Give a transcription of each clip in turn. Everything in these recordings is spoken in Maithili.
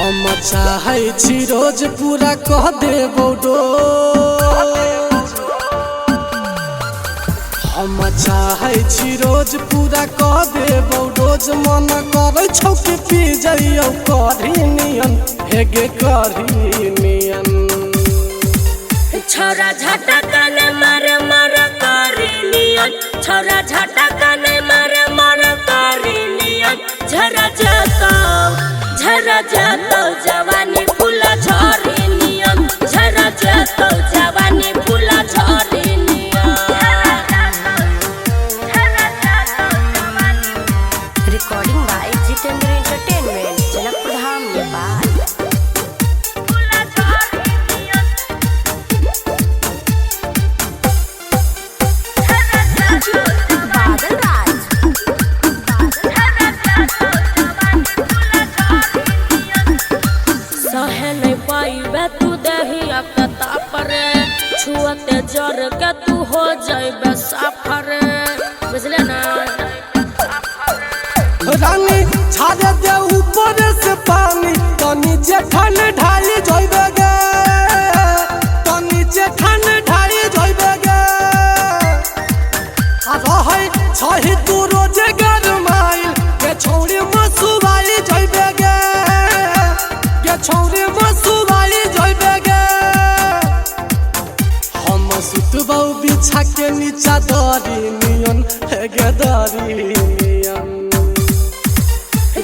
हम चाहै छी रोज पूरा कह देबौ डोज। हम चाहै छी रोज पूरा कह देबौ डोज। मन करै छौ कि पी जइयौ करी नियन, हेगे करी नियन। छोरा झटका ने मार मार करी नियन, छोरा झटका ने मार मार करी नियन। झरा जातो झरा जातो जवानी फूला झरी नियन, झरा जातो जवानी फूला झरी नियन। Recording by Jitendra entertainment, Janakpur Dham, Nepal. Badal Raj. सहे नहीं पाइबे तू दहिया के तापरे, छुअते जर के तू हो जाइबे साफरे, बुझले ना। रानी छाड़े दे ऊपर से पानी, तनी जेठन ढाली जइबे गे, तनी जेठन ढाली जइबे गे। आ रहै छही तू रोजे गरमाइल, गे छौरी मसुबाई जइबे गे, गे छौरी मसुबाई जइबे गे। हम सुतबौ बिछा के नीचा दरी नियन, हे गे दरी नियन।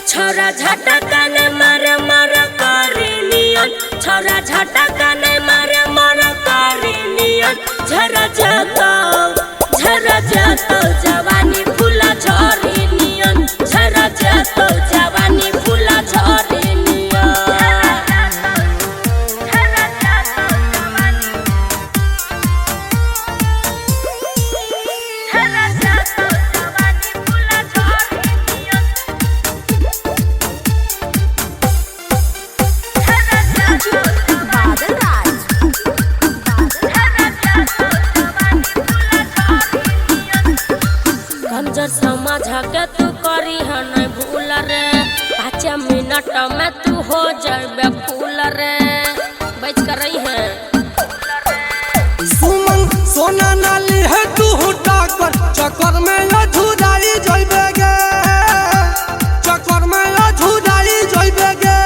छोरा झटका ने मार मार करी नियन, छोरा झटका ने मार मार करी नियन। झरा जातो झरा जातो जवानी फूला झरी नियन, झरा जातो जवानी फूला झरी नियन। बादल राज। कंजर समाज के तू करी है नहीं भूल रे, 5 मिनट में तू हो जाबे फूल रे, बच कर रही है। सुमन सोना नाली है तू टाकर, चक्कर में अधूराई जइबे गे, चक्कर में अधूराई जइबे गे।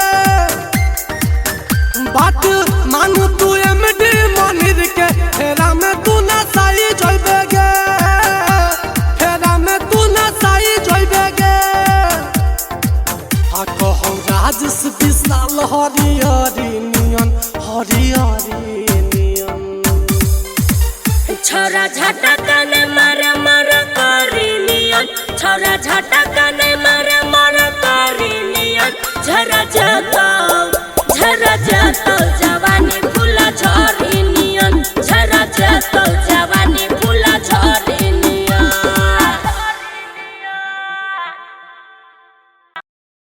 बात मानू तू एमडी मनिर के, फेरा में तू नसाई जइबे गे, फेरा में तू नसाई जइबे गे। आ कहौ राजस विशाल हरिहरी नियन, हरिहरी नियन। छोरा झटका ने मार मार करी नियन, छोरा झटका ने मार मार करी नियन। झरा जातो झरा जातो।